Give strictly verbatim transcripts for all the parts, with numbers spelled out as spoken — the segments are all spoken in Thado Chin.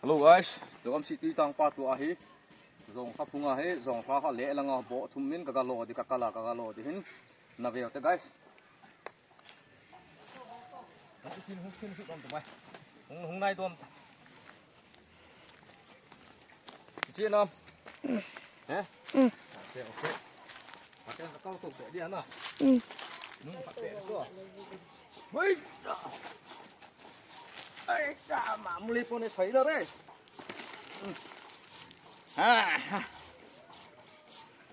Hello guys, Jogam City tang pa tu ahi. Jong kha phung ahi, jong kha kha le langa bo thum min ka ga lo di ka kala ka ga lo di hin. Na veu te guys. Hung, hung, hung, hung, hung, hung nai dom. Chi nam. He? Okay, okay. Pateng ka kau tu pe dia na. Nung ka pe tu. Hoi. Ai, ta ma muli pone thai da re. Ha, ha.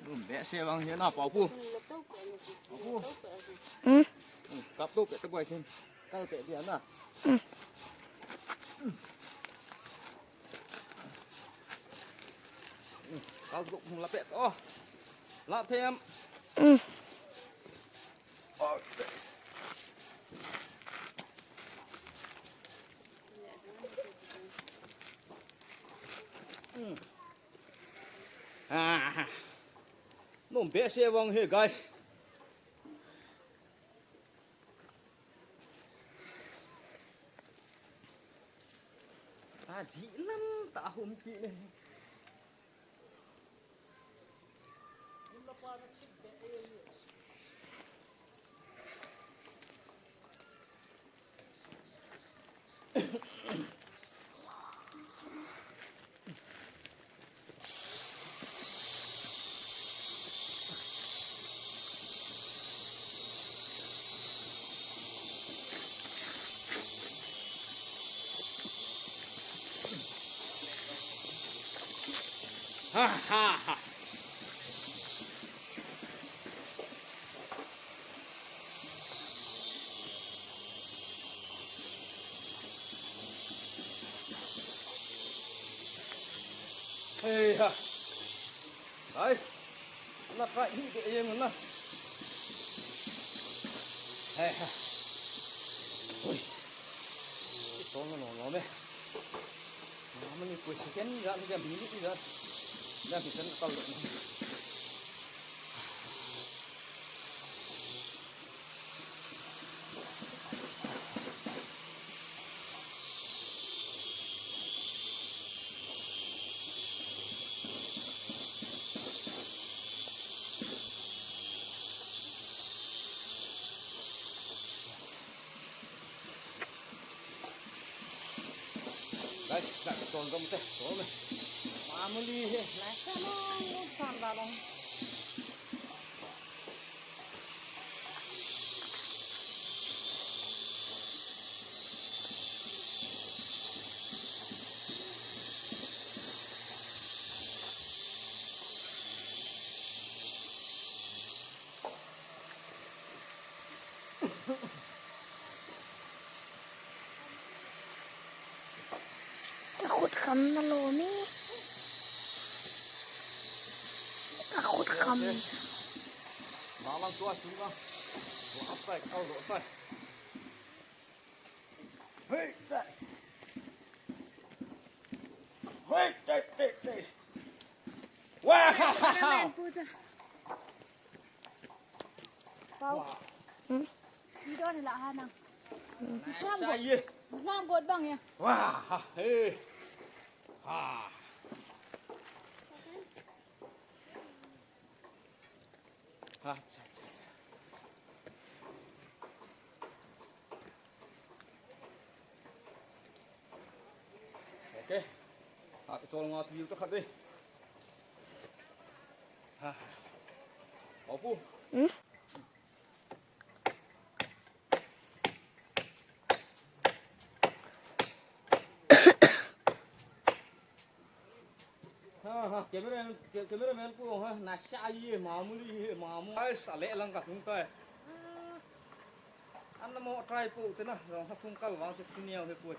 Dum be se vang hian a pau pu. Pau pu. Kap to pe to bai khin. Kal pe dia na. Kal to la pe to. La them. Ah, nom behseh vang hi, guys. Ah, ji lam ta hum ki ne. Ha, ha, ha. Hey, ha. Guys, na kai hi de em na. Hey, ha. Ui. Tol na no no me. Mama ni koi second ja ni ja minute ni ja. Ja ni kan kal. Guys, tak tol dom te, tol me. Family he, nasa long, nasa long. Akhut kham na lo mi. Akhut kham. Malang tua sunga. Tua apai, kau lo apai. Hey, tai. Hey, tai, tai, tai. Wow! Pau. Hmm? Video ni la ha nang. Islam got. Islam got bang ya. Wow, hey. Ha. Ha, cha, cha, cha. Okay. Ha, ka chol nga tu ta khat de. Ha. Opu. Hmm? Ha, ha, cameraman, ca-, cameraman pu ha, nasa ye, mamuli ye, mamu. Ai, sa le lang ka hung tai. An na mo try pu te na, jong ha hung kal vang chu senior he pu.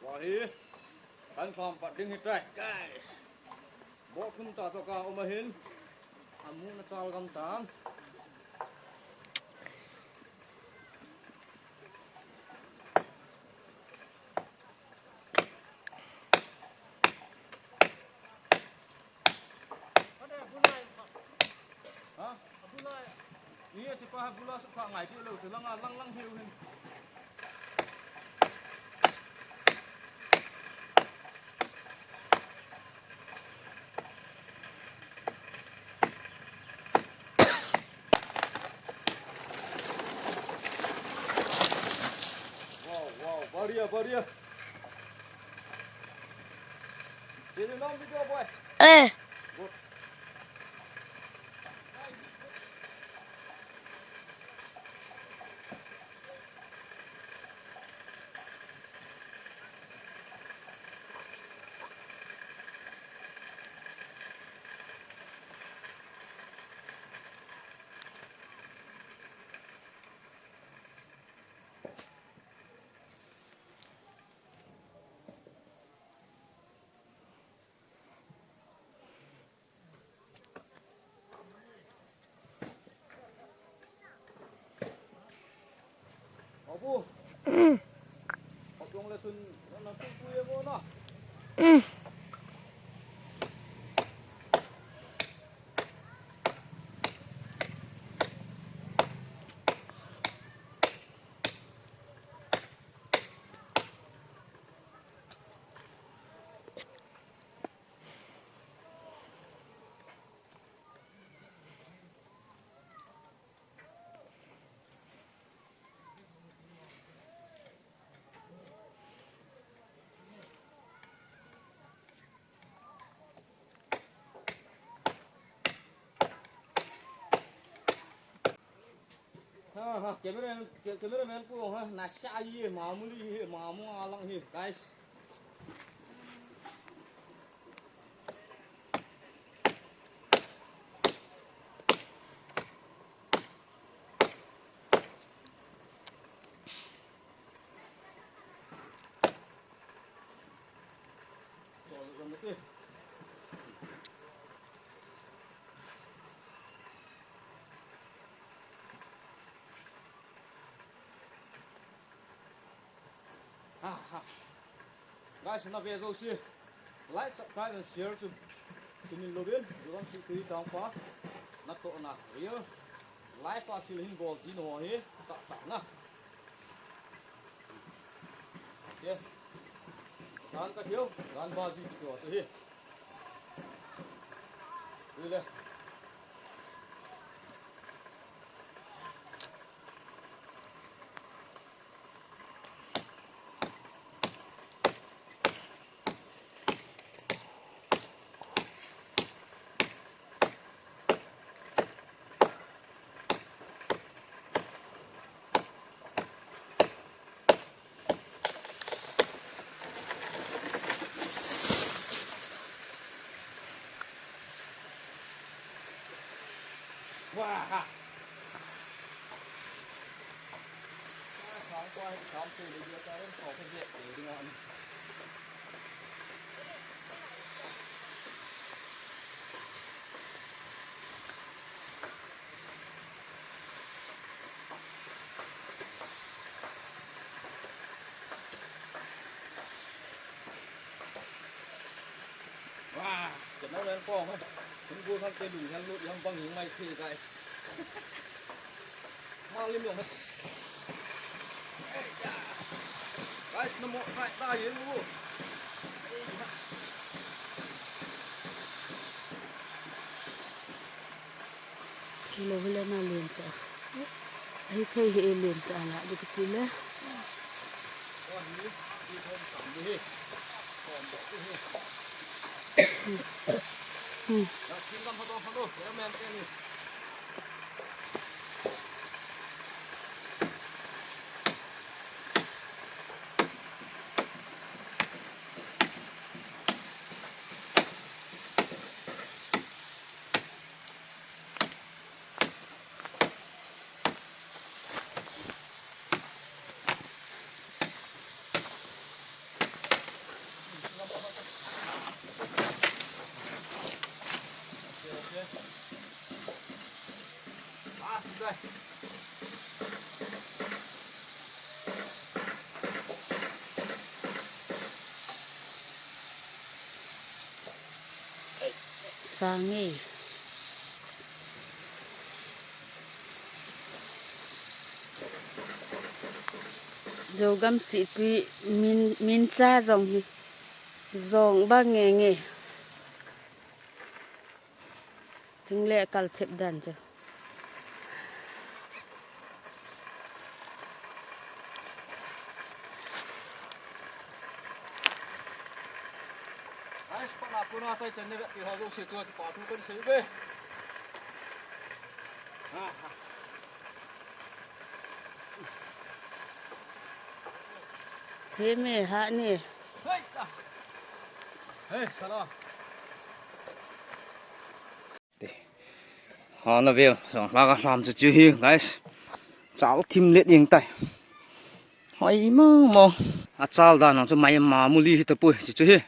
Wa hi, kan thom pat ding hi tai, guys. Bo thum cha to ka um ahin. Amu na chal gam tan. Sipa ha bula sukha ngai kei lou chu langa lang lang hiu hin. Wow, wow, baria, baria. Sini nom video boy. Eh. Good. Abu. Abu le chun na tu tu ye mo na. Ha, ha, cameraman, ca-, cameraman ko, ha, nasha ye, mamuli ye, mamu alang ye, guys. Ha, ha. Guys, na ve jouse, like, subscribe and share chu sumin louvin, jogan su tui tang pa, natohna real life a thil hin bol jing ho hi, tah tah na. Okay. San ka thil, gan ba ji kiti ho chu hi. Ui le. Wah! Wah, kena len kong, eh. Tunggu kan te lu yang lu yang bang yang mai te, guys. Malim yang. Guys, namo kai ta yin lu. Hello, hello, na len ta. Ai, thei hi len ta la, di kiti le. Hmm. Sange. Zogam sih tui min, min cha jong hi. Jong ba nge nge. Thing le kal thep dan chu. Guys, pat na puna chai chan ne pi ho jo se chu kipa thu kan sei ve. Theme ha ne. Hey, sala. Te. Ha na vel, song la ka lam chu chu hi, guys. Chal thim let ing tai. Hoi mo mo. A chal dan chu mai ma muli hi ta pui chu chu hi.